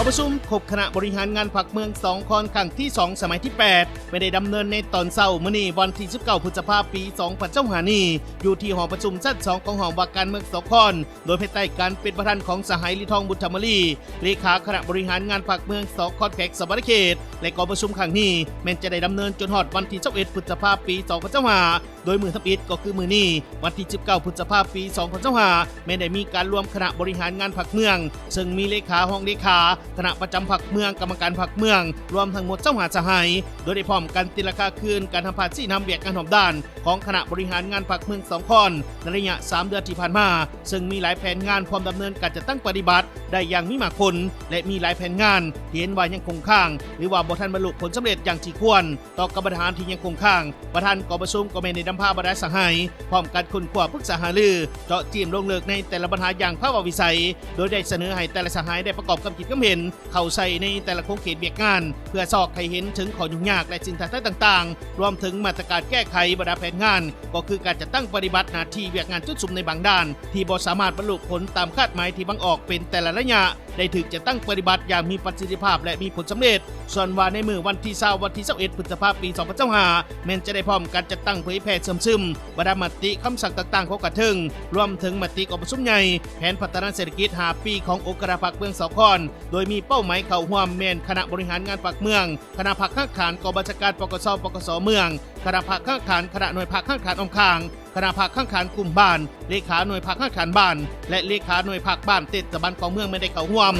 ປະຊຸມຄົບຄະນະບໍລິຫານງານພັກເມືອງສອງຄອນ ຄັ້ງທີສອງ ສະໄໝທີແປດ ແມ່ນໄດ້ດຳເນີນໃນຕອນເຊົ້າມື້ນີ້ ວັນທີສິບເກົ້າ ພຶດສະພາ ປີສອງພັນຊາວຫ້ານີ້ ຢູ່ທີ່ຫໍປະຊຸມຊັ້ນສອງຂອງຫ້ອງວ່າການເມືອງສອງຄອນ ໂດຍພາຍໃຕ້ການເປັນປະທານຂອງສະຫາຍ ລີທອງ ບຸດທະມະລີ ເລຂາຄະນະບໍລິຫານງານພັກເມືອງສອງຄອນ ແຂວງສະຫວັນນະເຂດ ແລະ ກອງປະຊຸມຄັ້ງນີ້ແມ່ນຈະໄດ້ດຳເນີນຈົນຮອດວັນທີຊາວເອັດ ພຶດສະພາ ປີສອງພັນຊາວຫ້າ ໂດຍມື້ທຳອິດກໍຄືມື້ນີ້ ວັນທີສິບເກົ້າ ພຶດສະພາ ປີສອງພັນຊາວຫ້າ ແມ່ນໄດ້ມີການລວມຄະນະບໍລິຫານງານພັກເມືອງ ເຊິ່ງມີເລຂາ, ຮອງເລຂາ, ຄະນະປະຈຳພັກເມືອງ, ກຳມະການພັກເມືອງ ລວມທັງໝົດຊາວຫ້າສະຫາຍ ໂດຍໄດ້ພ້ອມກັນຕີລາຄາຄືນການທຳພາຊີ້ນຳວຽກງານຮອບດ້ານຂອງຄະນະບໍລິຫານງານພັກເມືອງສອງຄອນ ໃນໄລຍະສາມເດືອນທີ່ຜ່ານມາ ເຊິ່ງມີຫຼາຍແຜນງານພ້ອມດຳເນີນການຈັດຕັ້ງປະຕິບັດໄດ້ຢ່າງມີມາກຜົນ ແລະ ມີຫຼາຍແຜນງານທີ່ເຫັນວ່າຍັງຄົງຄ້າງ ຫຼືວ່າບໍ່ທັນບັນລຸຜົນສຳເລັດຢ່າງທີ່ຄວນ ຕໍ່ກັບບັນຫາທີ່ຍັງຄົງຄ້າງ. ປະທານກອງປະຊຸມກໍແມ່ນໄດ້ນຳພາບັນດາສະຫາຍ ພ້ອມກັນຄົ້ນຄວ້າປຶກສາຫາລື ເຈາະຈີ້ມລົງເລິກໃນແຕ່ລະບັນຫາຢ່າງພາວະວິໄສ ໂດຍໄດ້ສະເໜີໃຫ້ແຕ່ລະສະຫາຍໄດ້ປະກອບຄຳຄິດຄຳເຫັນ ເຂົ້າໃສ່ໃນແຕ່ລະຂົງເຂດວຽກງານ ເພື່ອຊອກໃຫ້ເຫັນເຖິງຂໍ້ຫຍຸ້ງຍາກ ແລະ ສິ່ງທ້າທາຍຕ່າງໆ ລວມເຖິງມາດຕະການແກ້ໄຂບັນດາແຜນງານ ກໍຄືການຈັດຕັ້ງປະຕິບັດໜ້າທີ່ວຽກງານຈຸດສຸມໃນບາງດ້ານ ທີ່ບໍ່ສາມາດບັນລຸຜົນຕາມຄາດໝາຍທີ່ວາງອອກເປັນແຕ່ລະໄລຍະ ໄດ້ຖືກຈັດຕັ້ງປະຕິບັດຢ່າງມີປະສິດທິພາບ ແລະ ມີຜົນສຳເລັດ. ສ່ວນວ່າໃນມື້ວັນທີຊາວ ວັນທີຊາວເອັດ ພຶດສະພາ ປີສອງພັນຊາວຫ້າ ແມ່ນຈະໄດ້ພ້ອມກັນຈັດຕັ້ງເຜີຍແຜ່ເຊື່ອມຊຶມບັນດາມະຕິຄຳສັ່ງຕ່າງໆຂອງຂັ້ນເທິງ ລວມເຖິງມະຕິກອງປະຊຸມໃຫຍ່ ແຜນພັດທະນາເສດຖະກິດຫ້າປີຂອງອົງຄະນະພັກເມືອງສອງຄອນ ໂດຍມີເປົ້າໝາຍເຂົ້າຮ່ວມແມ່ນຄະນະບໍລິຫານງານພັກເມືອງ, ຄະນະພັກຮາກຖານກອງບັນຊາການ ປກສ ປກສ ເມືອງ, ຄະນະພັກຮາກຖານ, ຄະນະໜ່ວຍພັກຮາກຖານອ້ອມຂ້າງ, ຄະນະພັກຮາກຖານກຸ່ມບ້ານ, ເລຂາໜ່ວຍພັກຮາກຖານບ້ານ ແລະ ເລຂາໜ່ວຍພັກບ້ານເທດສະບານຂອງເມືອງແມ່ນໄດ້ເຂົ້າຮ່ວມ.